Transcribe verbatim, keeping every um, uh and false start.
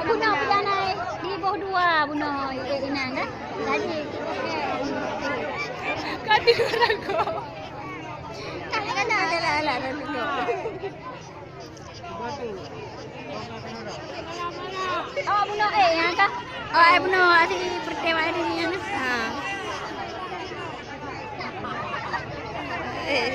Bunoe peujanai di boh dua bunoe, eh, inang, kan? Jadi, ka dua lagu. Alah, alah, alah, alah, alah. Awak bunoe, eh, nyang ka. Awak, eh, bunoe, si Perte, awak, eh, di sini, ha. Eh.